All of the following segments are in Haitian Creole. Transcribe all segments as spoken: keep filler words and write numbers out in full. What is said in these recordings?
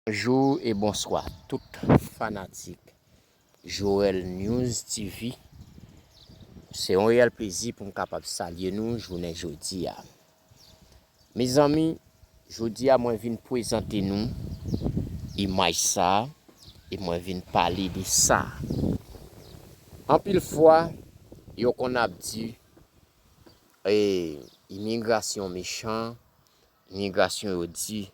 Bonjou e bonswa tout fanatik Joel News T V. Se yon reyèl plezi pou m kapab salye nou jounen jodi a. Mezanmi, jodi a mwen vin prezante nou imaj sa a e mwen vin pale de sa. Anpil fwa, yo konn ap di, e, imigrasyon mechan, imigrasyon yo di,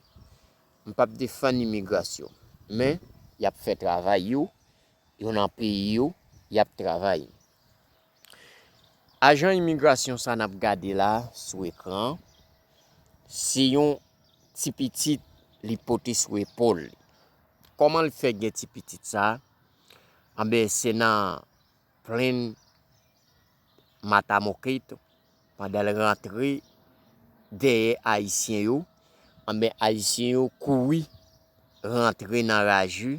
m p ap defann imigrasyon, men y ap fè travay yo, yo nan peyi yo, y ap travay. Ajan imigrasyon sa n ap gade la sou ekran an, se yon ti pitit li pote sou epòl li. Kòman l fè gen ti pitit sa? Anben, se nan plenn Matamoket, pandan l rantre dèyè Ayisyen yo, anben, Ayisyen yo kouri rantre nan raje,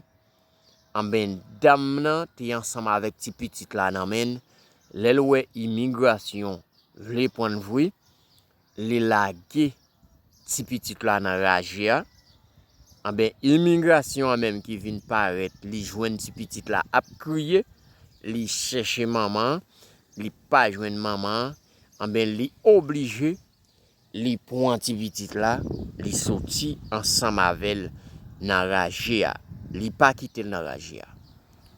anben, dam nan te ansanm avèk ti pitit la nan men l. Lè l wè imigrasyon vle pran l vre, li lage ti pitit la nan raje a. Anben, imigrasyon an menm ki vin parèt, li jwenn ti pitit la ap kriye, li chèche manman an, li pa jwenn manman an, anben, li oblije, li pran ti pitit la, li soti ansanm avè l nan raje a. Li pa kite l nan raje a.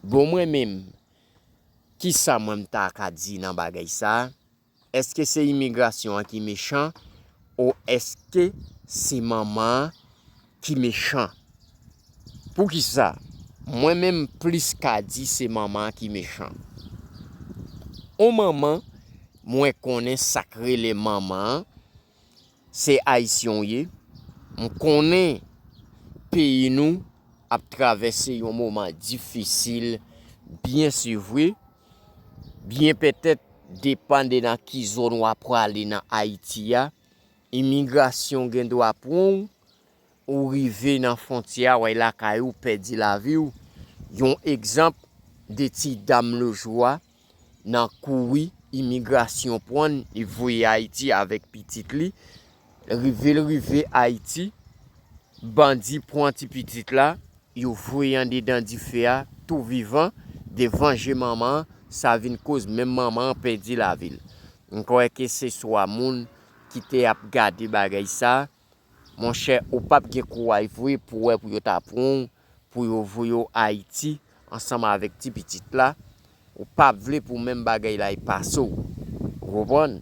Bon, mwen menm, kisa mwen m ta ka di nan bagay sa a? Èske se imigrasyon an ki mechan ou èske se manman an ki mechan? Poukisa? Mwen menm plis ka di se manman an ki mechan. On manman, mwen konnen sa k rele manman an, se Ayisyen w ye. M konnen peyi nou ap travèse yon moman difisil, byen se vre, byen petèt depann de nan ki zòn w ap prale nan Ayiti a, imigrasyon gen dwa pran w, ou rive nan fwontyè a, w al lakay ou, pèdi lavi w. Yon egzanp de ti dam lojou a, nan kouri imigrasyon pran l, li voye Ayiti avèk pitit li. Rive l rive Ayiti, bandi pran ti pitit la, yo voye andedan dife a tou vivan, devan je manman an, sa vin koz menm manman an pèdi lavi l. M kwè ke se swa moun ki te ap gade bagay sa, monchè, ou p ap gen kouraj vre pou wè pou yo ta pran w, pou yo voye w Ayiti ansanm avèk ti pitit la, ou p ap vle pou menm bagay la e pase w. Ou konprann?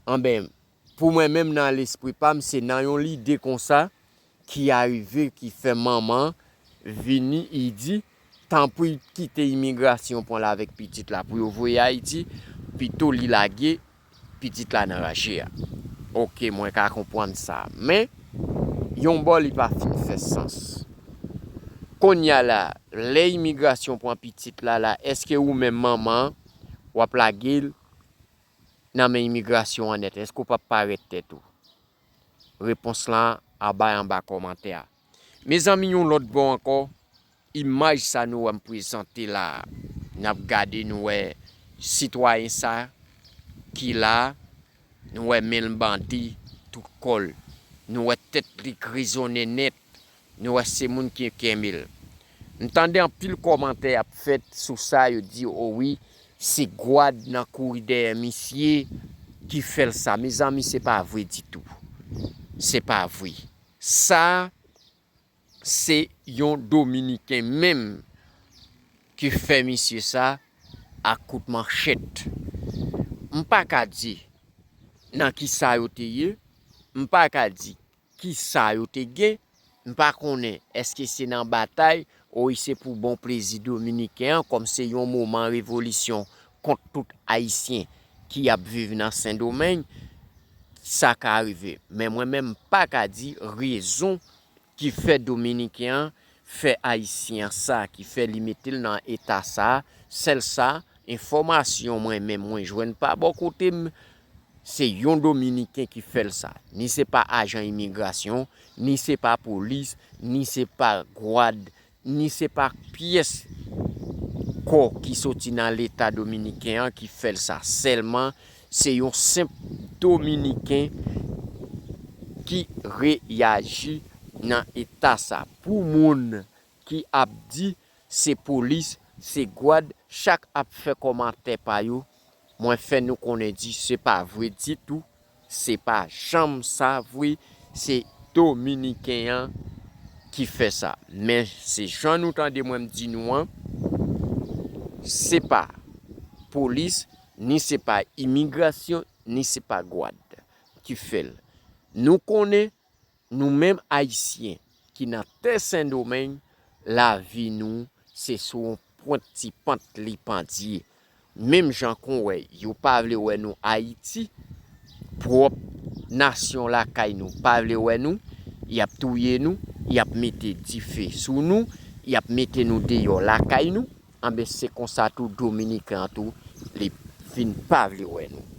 Anben, pou mwen menm nan lespri pa m, se nan yon lide konsa ki arive, ki fè manman vini, li di, tanpri kite imigrasyon pran l avèk pitit la pou yo voye Ayiti, pito li lage pitit la nan raje a. Oke, mwen ka konprann sa. Men, yon bò li pa fin fè sans. Kounye a la, lè imigrasyon pran pitit la, la, èske ou menm manman an, w ap lage l nan men imigrasyon an nèt? Èske w p ap parèt tèt ou? Repons lan anba, anba kòmantè a. Mezanmi, yon lòt bò ankò, imaj sa nou wè m prezante la a, n ap gade, nou wè sitwayen sa ki la a, nou wè men l bandi tout kò l, nou wè tèt li grizonnen nèt, nou wè se moun ki kenbe l. M tande anpil kòmantè ap fèt sou sa, yo di, o wi, se gwad nan kouri dèyè misye ki fè l sa. Mezanmi, se pa vre ditou. Se pa vre. Sa, se yon Dominiken menm ki fè misye sa ak kout manchèt. M pa ka di nan ki sa yo te ye, m pa ka di ki sa yo te gen, m pa konnen èske se nan batay, oyi se pou bon plezi Dominiken an, kòm se yon moman revolisyon kont tout Ayisyen ki ap viv nan Sendomeng, sa ka rive. Men mwen menm, m pa ka di rezon ki fè Dominiken an fè Ayisyen an sa, ki fè li mete l nan eta sa. Sèl sa, enfòmasyon mwen menm mwen jwenn pa bò kote m, se yon Dominiken ki fè l sa. Ni se pa ajan imigrasyon, ni se pa polis, ni se pa gwad, ni se pa pyès kò ki soti nan Leta Dominiken an ki fè l sa. Sèlman, se yon senp Dominiken ki reyaji nan eta sa. Pou moun ki ap di se polis, se gwad, chak ap fè kòmantè pa yo, mwen fè nou konnen di se pa vre ditou, se pa janm sa vre, se Dominiken an ki fè sa. Men se jan nou tande mwen m di nou an, se pa polis, ni se pa imigrasyon, ni se pa gwad ki fè l. Nou konnen, nou menm Ayisyen ki nan tè Sendomeng, lavi nou se sou yon pwent ti pant li pandye. Menm jan kon wè yo pa vle wè nou Ayiti, pwòp nasyon lakay nou pa vle wè nou, y ap touye nou, y ap mete dife sou nou, y ap mete nou deyò lakay nou. Anben se konsa tou Dominiken an tou li vin pa vle wè nou.